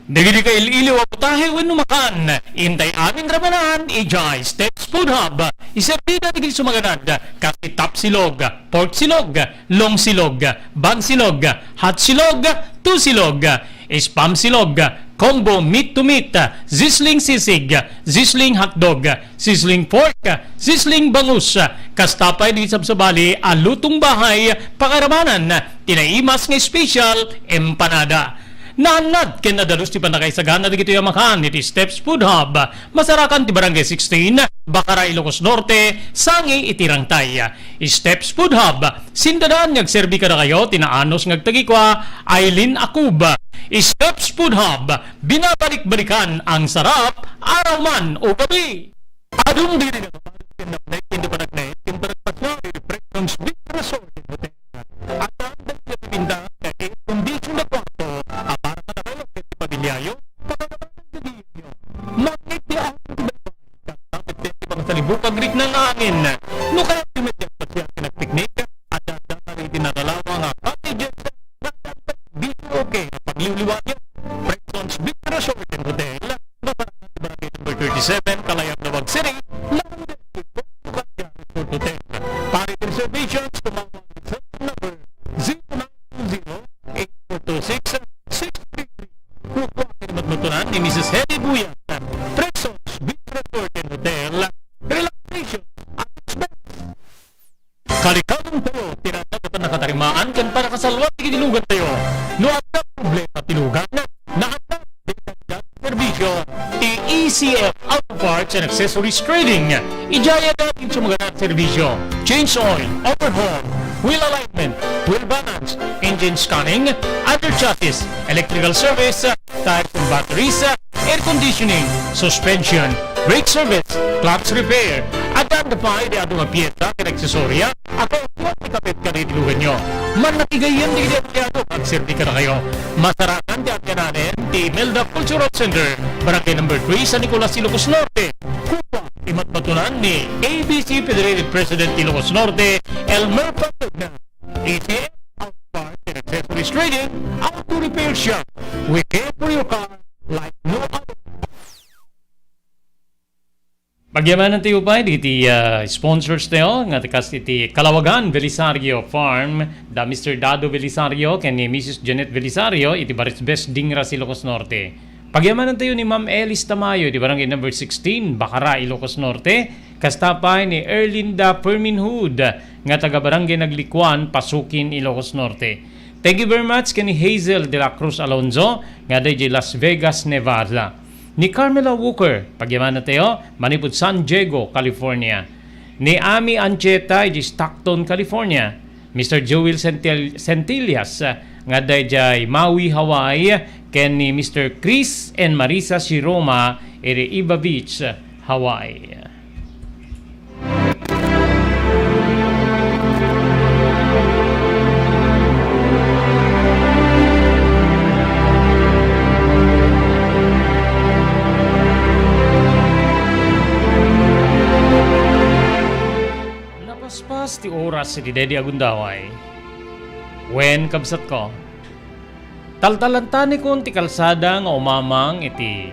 Dagiti kail-iliw a putahe wenno makan, intay amin ramanan idiay Steps Food Hub. Iserbida dagiti sumaganad, kas ti Tapsilog, Pork Silog, Long Silog, Bag Silog, Hot Silog, Two Silog. Spam silog, combo meat to meat, sizzling sisig, sizzling hotdog, sizzling pork, sizzling bangus. Kasta pay di sabsabali a lutong bahay, pakaramanan ti naimas nga special empanada. Naannad ken nadalus ti pannakaisagana dagitoy a makan iti Steps Food Hub. Masarakan ti Barangay sixteen, Bacara, Ilocos Norte, sangi iti Rangtay. Steps Food Hub, sindadaan nga agserbi kadakayo ti naanos nga agtagikua, Aileen Akub. Steps Food Hub, binabalik-balikan ang sarap, araw man o gabi. Adun diri nga kapares ken napnek ken di panagnek ken panagpasiar iti Preston's Beach Resort and Hotel. Adda dagiti pinta nga air condition nga kwarto a para kadakayo ken ti pamiliayo, pakadamanan ti dietnyo. Mangngeg ti amin ti baybay, ket ti pangasalibukan rikna nga angin. No kayatyo met ti agpasiar ken agpiknik, adda dagiti nalalawa nga cottages nga adda serbisio ken pagliwliwayo. Preston's Beach Resort and Hotel, Barangay number thirty-seven, Kalayab, Laoag City, Laoag City, Resort Hotel. Para iti reservations, tumawag sa phone number zero nine two zero, eight four two six, six three three. Kukua ken matmatunan ni Missus Hedy Buyat, Preston's Beach Resort and Hotel, relaxation at spa. Kalikagum tayo, ti nagdagatan nakatarimaan ken panakasalwat ti lugan tayo. No adda problema ti lugan, naatna ti serbisio ti E C F Auto Parts and Accessories Trading. Idiay adda ti sumagana a serbisio. Change oil, overhaul, wheel alignment, wheel balance, engine scanning, under chassis, electrical service, tires and batteries, air conditioning, suspension, brake service, clutch repair. Adda pay daytoy nga piesa ken aksesoria a kayatyo a ikapit kadagiti luganyo. Mannakigayem dagiti empleyado nga agserbi kadakayo. Masarakan ti agyanan ti Imelda Cultural Center, Barangay number three, San Nicolas, Ilocos Norte. Kukua ti matmatunan ni A B C Federated President Ilocos Norte, Elmer Patugna. A C F Auto Parts and Accessories Trading, auto repair shop. We care for your car like no other. Pagyamanan tayo pay dagiti, ah, sponsors tayo nga kas iti Kalawagan Belisario Farm, da Mister Dado Belisario ken ni Missus Janet Belisario iti Barisbes, Dingras, Ilocos Norte. Pagyamanan tayo ni Ma'am Elis Tamayo iti Barangay number sixteen, Bacara, Ilocos Norte. Kasta pay ni Erlinda Perminhud nga taga Barangay Naglikuan, Pasukin, Ilocos Norte. Thank you very much ken ni Hazel de la Cruz Alonzo nga adda idiay Las Vegas, Nevada. Ni Carmela Walker, pagyamanan tayo, manipud San Diego, California. Ni Ami Ancheta idiay Stockton, California. Mister Joel Sentil-, Sentillas, ah, nga adda idiay Maui, Hawaii, ken ni Mister Chris and Marisa Shiroma iti Iba Beach, Hawaii. Napaspas ti oras iti daydi a gundaway. Wen, kabsatko, taltalantanikon ti kalsada nga umamang iti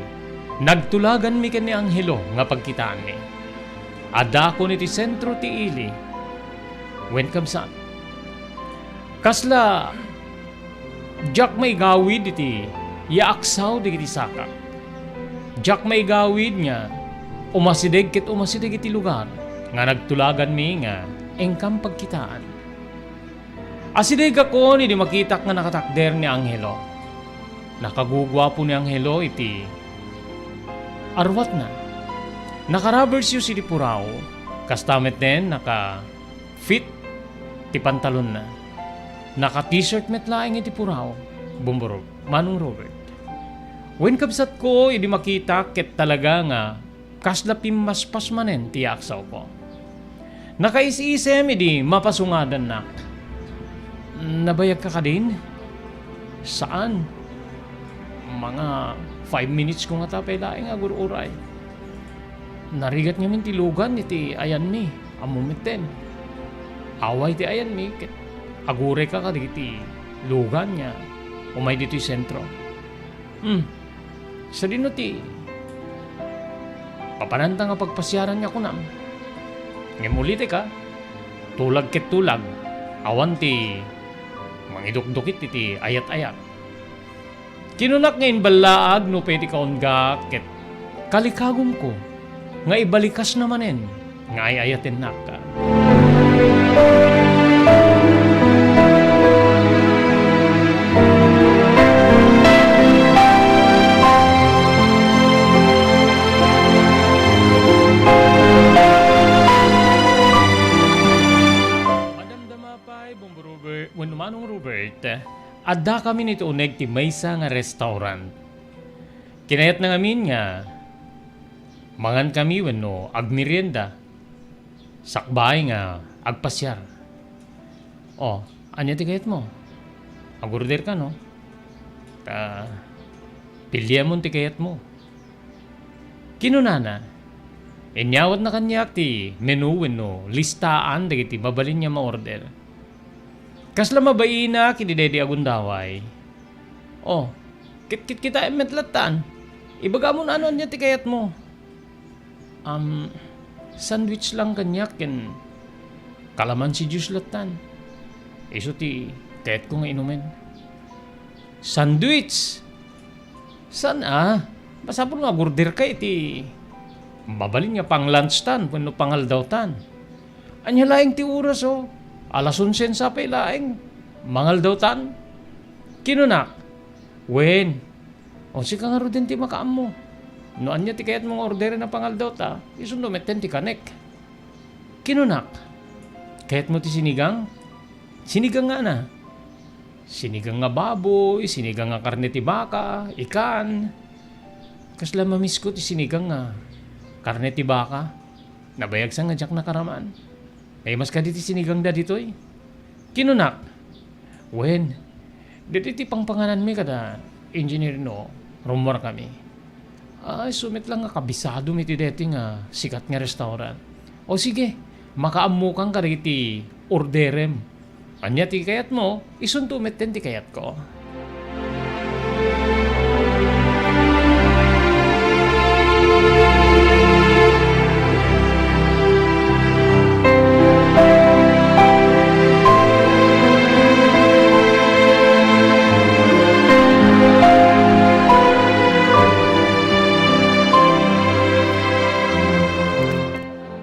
nagtulaganmi ken ni Angelo nga pagkitaanmi. Addakon iti sentro ti ili. Wen, kabsat, kasla diak maigawid iti yaaksaw dagiti sakak. Diak maigawid nga umasideg ket umasideg iti lugar nga nagtulaganmi nga inkam pagkitaan. Asidegakon idi makitak nga nakatakder ni Angelo. Nakaguguapo ni Angelo iti arwatna. Naka-rubber shoes iti puraw, kasta met nen naka-fit ti pantalonna. Naka-t-shirt met laeng iti puraw, Bumburog, Manong Robert. Wen, kabsatko, idi makitak ket talaga nga kasla pimmaspas manen ti yaaksawko. Nakaisisem idi mapasungadannak. Nabayagka kadin? Saan. Mga five minutes ko ngata pay laeng agur-uray. Narigat ngamin ti lugan iti ayanmi. Ammom metten. Away ti ayanmi ket agurayka kadagiti lugan nga umay ditoy sentro. Hmm. Sadino ti papananta nga pagpasiaran nga kunam? Ngem ulitek a, tulag ket tulag, awan ti mangidukdukit iti ayat-ayat. Kinunak nga imballaag no pwede ka unggak ket kalikagumko nga ibalikasna manen nga ay-ayatennak. Madamdama pay, Bombo Robert, wenno Manong Robert, addakamin iti uneg ti maysa nga restaurant. Kinayatna ngamin nga mangankami wenno agmerienda sakbay nga agpasiar. O, ania ti kayatmo? Agorder ka, no? Ta, piliamon ti kayatmo. Kinunana, inyawatna kaniak ti menu wenno listaan dagiti mabalin nga ma-order. Kasla mabainak idi daydi a gundaway. O, kit-, kitkitaem met lattan. Ibagamon no ania ti kayatmo. Am, sandwich lang kaniak ken kalamansi juice lattan. Isu ti kayatko nga inumen. Sandwich! Saan a? Masapul nga agorder ka iti mabalin nga pang-lunch tan wenno pangaldawtan. Ania laeng ti oras, o? Alas onse sa pay laeng. Mangaldawtan? Kinunak, wen, o, sika ngaruden ti makaammo. No ania ti kayatmo nga orderen a pangaldawta, isunto metten ti kanek. Kinunak, kayatmo ti sinigang? Sinigang nga ana? Sinigang nga baboy, sinigang nga karne ti baka, ikan. Kasla mamisko ti sinigang nga karne ti baka. Nabayagsan nga diak nakaraman. Naimas kadi ti sinigangda ditoy? Kinunak, wen, ditoy ti pangpangananmi kada engineer no rummuarkami. Ay, isu met lang nga kabisadom iti deti nga sikat nga restaurant. O sige, makaammokan kadagiti orderem. Ania ti kayatmo, isunto metten ti kayatko.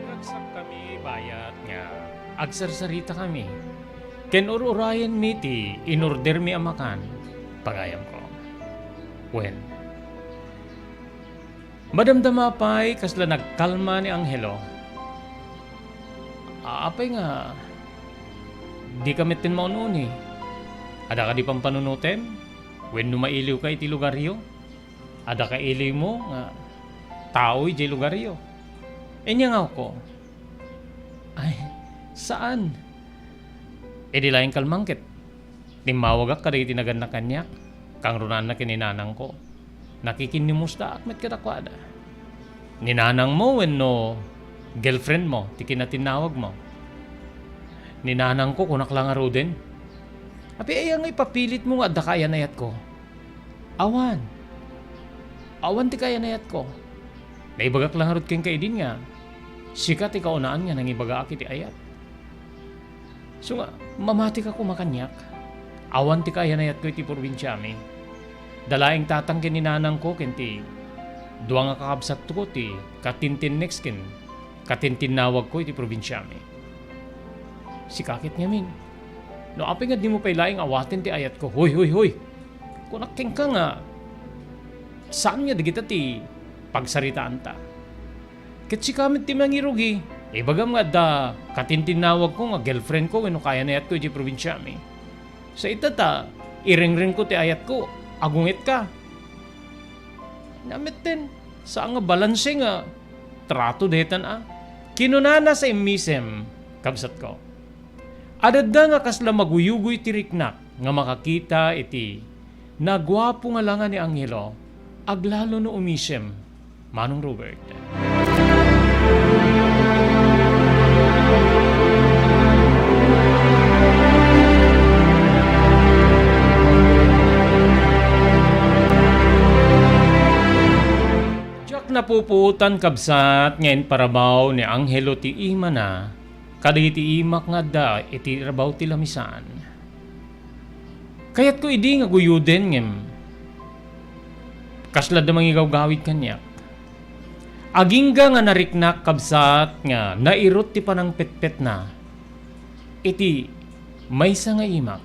Ragsakkami bayat nga agsarsaritakami ken ur-urayenmi ti inordermi a makan, pagayamko. Wen, madamdama pay kasla nagkalma ni Angelo. Apay nga dika metten maun-uni? Adda kadi pampanunotem? Wenno mailiwka iti lugaryo? Adda kailiwmo nga tao idiay lugaryo? Inyangawko. Ay, saan. Idi laeng kalmang ket timmawagak kadagiti nagannak kaniak, kangrunanna ken ni nanangko. Nakikinnimustaak met kadakuada. Ni nanangmo wenno girlfriendmo ti kinatinnawagmo? Ni nanangko, kunak la ngaruden. Apay aya nga ipapilitmo nga adda kaayan-ayatko? Awan. Awan ti kaayan-ayatko. Naibagak la ngarud kenka idin nga sika ti kaunaan nga nangibagaak iti ayat. Isu nga, mamatika koma kaniak. Awan ti kaayan-ayatko iti probinsiami. Adda laeng tatang ken ni nanangko ken ti dua nga kakabsatko ti katintinnex ken katintinnawagko iti probinsiami. Sika ket ngamin, no apay nga dimo pay laeng awaten ti ayatko, hoy, hoy, hoy! Kunak kenka nga, saan nga dagita ti pagsaritaanta. Ket sika met ti mangirugi. Ibagam nga adda katintinnawagko nga girlfriendko wenno kaayan-ayatko idiay probinsiami. Sa ita ta, irengrengko ti ayatko, agungetka. Ania metten, saan nga balanse nga trato daytan a? Kinunana sa immisem, kabsatko. Adda nga kasla maguyugoy ti riknak nga makakita iti naguapo nga langa ni Angelo, aglalo no umisem, Manong Robert. Diak napupuotan, kabsat, nga imparbaw ni Angelo ti imana kadagiti imak nga adda iti rabaw ti lamisaan. Kayatko idi nga guyuden ngem Kasla adda mangigawgawid kaniak. Agingga nga nariknak, kabsat, nga nairut ti panangpetpetna iti maysa nga imak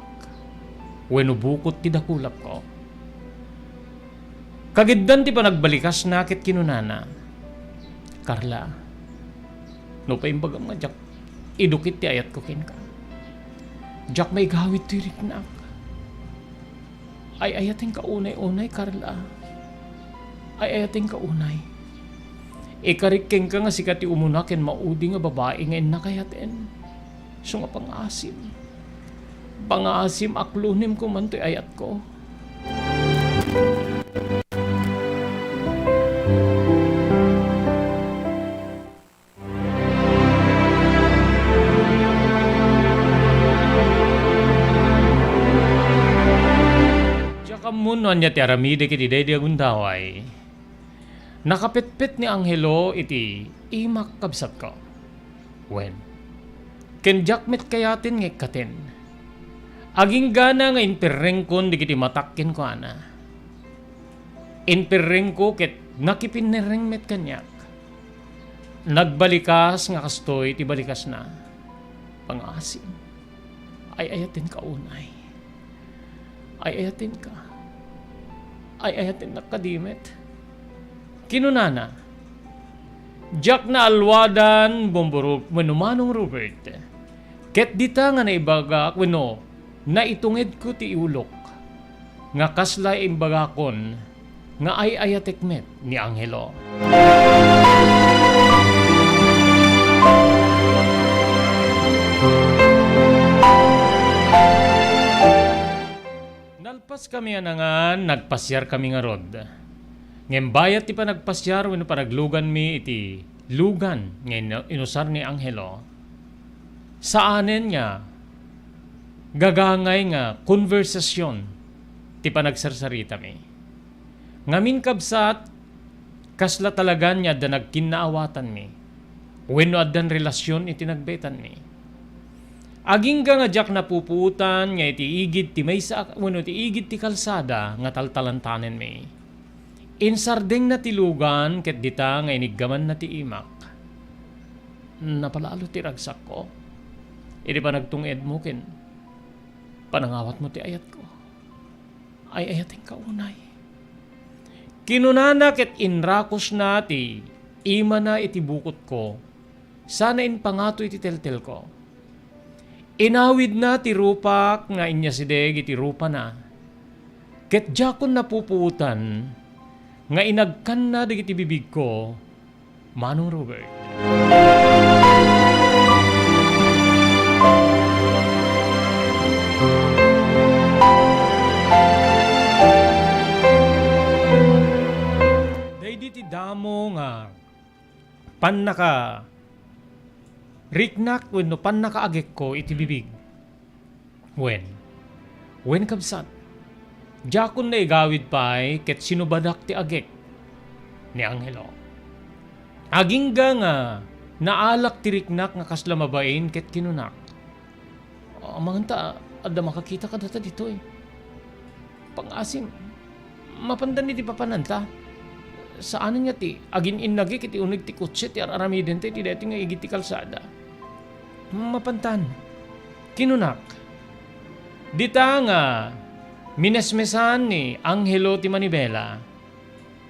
wenno bukot ti dakulapko. Kagiddan ti panagbalikasna ket kinunana, "Carla, nupay imbagam nga diak idukit ti ayatko kenka. Diak maigawid toy riknak. Ay-ayatenka unay-unay, Carla. Ay-ayatenka unay. Ikarik kenka nga sika ti umuna ken maudi nga babai nga innak ayaten. Isu nga pangasim. Pangasim, aklonem koman toy ayatko." Diak ammo no ania ti aramidek iti daydi a gundaway. Nakapetpet ni Angelo iti imak, kabsatko. Wen, ken diak met kayaten nga ikkaten. Aginggana nga imperrengkon dagiti matak kenkuana. Imperrengko ket nakipinnerreng met kaniak. Nagbalikas nga kastoy ti balikasna. Pangasim, ay-ayatenka unay. Ay-ayatenka. Ay-ayatennak kadi met. Kinunana, "Diak naalwadan, Bombo Ro-, wenno Manong Robert. Ket dita nga naibagak, wenno naitungedko ti ulok, nga kasla imbagakon nga ay-ayatek met ni Angelo." Nalpaskami a nangan, nagpasiarkami ngarud. Ngem bayat ti panagpasiar wenno panagluganmi iti lugan nga inu-, inusar ni Angelo, saanen nga gagangay nga konbersasion ti panagsarsaritami. Ngamin, kabsat, kasla talagan nga adda nagkinnaawatanmi wenno addan relasion iti nagbetanmi. Agingga nga diak napupuotan nga iti igid ti maysa a, wenno iti igid ti kalsada nga taltalantanenmi, insardengna ti lugan ket dita nga iniggamanna ti imak. Napalalo ti ragsakko idi panagtungedmo ken panangawatmo ti ayatko. Ay-ayatenka unay. Kinunana ket inrakusna ti imana iti bukotko sana impangato iti teltelko. Inawidna ti rupak nga inyasideg iti rupana, ket diakon napupuotan nga inagkanna dagiti bibigko, Manong Robert. Daydi ti damo nga pannaka-riknak wenno pannakaagekko iti bibig. Wen, wen, kabsat, diakon naigawid pay ket sinubadak ti agek ni Angelo. Agingga nga naalak ti riknak nga kasla mabain ket kinunak, "Amanganta, adda makakita kadata ditoy. Pangasim, mapantan iti papananta. Saanen nga ti agin-innagek iti uneg ti kotse ti ar-aramidenta iti daytoy nga igid ti kalsada. Mapantan," kinunak. Dita nga minesmesan ni Angelo ti manibela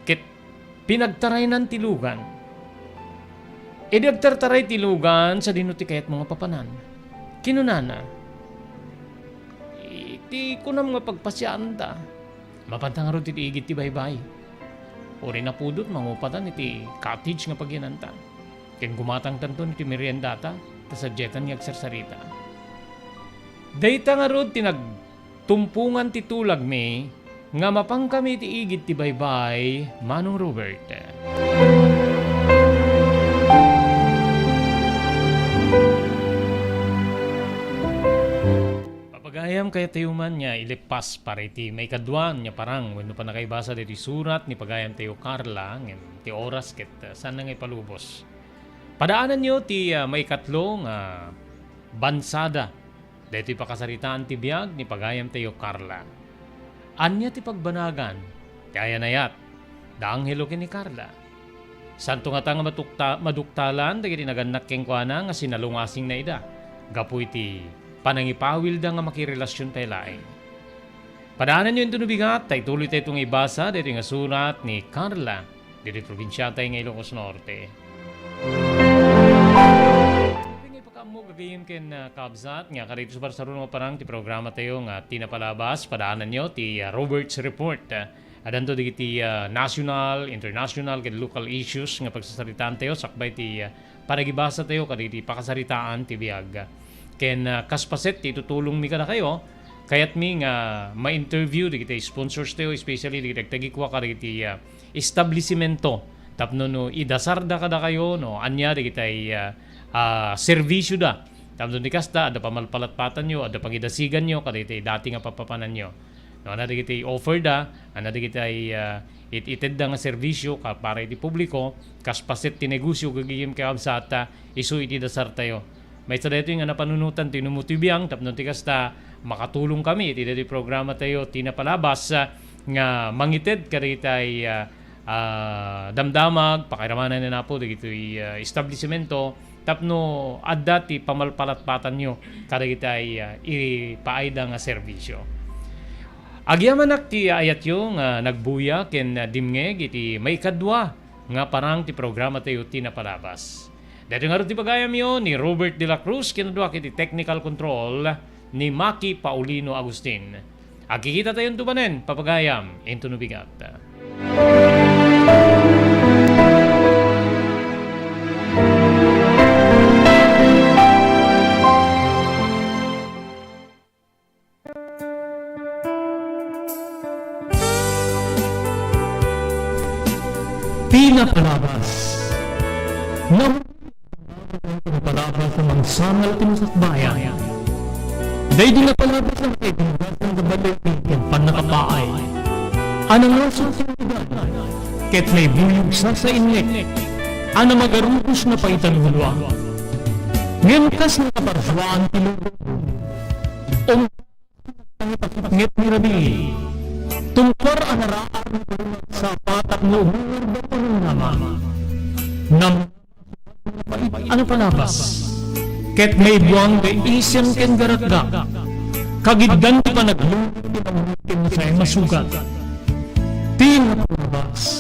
ket pinagtaraynan ti lugan. Idi agtartaray ti lugan, "Sadino ti kayatmo nga papanan?" kinunana. "Iti kunam nga pagpasiaranta." Mapanta ngarud iti igid ti baybay. Uray napudot, mangupatan iti cottage nga pagyananta. Ken gumatangtanton iti meriendata, ta sadiaytan nga agsarsarita. Dayta ngarud ti nagtumpongan ti tulagmi nga mapankami iti igid ti baybay, Manong Robert. Pagayam, kayatyo man nga ilepas para iti maikadua nga parang wenno pannakaibasa daytoy surat ni pagayamtayo Carla, ngem ti oras ket, ah, saanna nga ipalubos. Padaananyo ti, ah, maikatlo nga bansada daytoy pakasaritaan ti biag ni pagayamtayo Carla. Ania ti pagbanagan ti ayanayat da Angelo ken ni Carla. Santo ngata nga matukta-, maduktalan dagiti nagannak kenkuana nga sinalungasingna ida gapu iti panangipawilda nga makirelasiontayo laeng. Padaananyo intono bigat, ta ituloytayto nga ibasa daytoy nga surat ni Carla ditoy probinsiatay nga Ilocos Norte. Ipakaammo gagayem ken, ah, kabsat nga kadaytoy subarsaruno nga parang ti programatayo nga Ti Napalabas, padaananyo ti, ah, Robert's Report. Addanto dagiti, ah, national, international, ken local issues nga pagsasaritaantayo sakbay ti, ah, panagibasatayo kadagiti pakasaritaan ti biag. Ken, ah, kas paset ti itutulongmi kadakayo, kayatmi nga ma-interview dagiti sponsors tayo, especially dagiti agtagikua kadagiti, ah, establisimento tapno no idasarda kadakayo no ania dagiti, ah, ah, serbisioda. Tapno ni kasta, adda pamalpalatpatanyo, adda pangidasiganyo kadagiti dati nga papapananyo. No, ania dagiti offer da, ania dagiti, ah, it-itedda nga serbisio ka-, para iti publiko, kas paset ti negosio gagayem ken kabsat, isu iti dasartayo. Maysa daytoy nga napanunotan ti inumot ti biang tapno ti kasta makatulongkami iti daytoy programatayo Ti Napalabas, ah, nga mangited kadagiti, ah, ah, damdamag, pakairamananna ni Apo dagitoy, ah, establisimento tapno adda ti pamalpalatpatanyo kadagiti, ah, ipaayda nga serbisio. Agyamanak ti ayatyo nga nagbuya ken dimngeg iti maikadua nga parang ti programatayo Ti Napalabas. Daytoy ngarud ti pagayamyo ni Robert de la Cruz, kinadua iti technical control ni Maki Paulino Agustin. Agkikitatayon manen, papagayam, intono bigat. Ti Napalabas. Napalabas a mangsangal ti masakbayan. Daydi napalabas a nakaibigasan nga balay ken pannakapaay. A nangasot ti lugar, ket naibuyog sasainnek. A namagarubos nga paitan hulua. Ngem kas nakabarsuaan ti lubong. Nangipakipnget ni rabii. Tungkor a naraar ni Balumag Sapa tapno umulor da ti rungnaman. Nam-, a napalabas. Ket maibuang da isem ken garakgak. Kagiddan ti panaglungit ti langngeg ken nasayaat a sugat. Ti napalabas.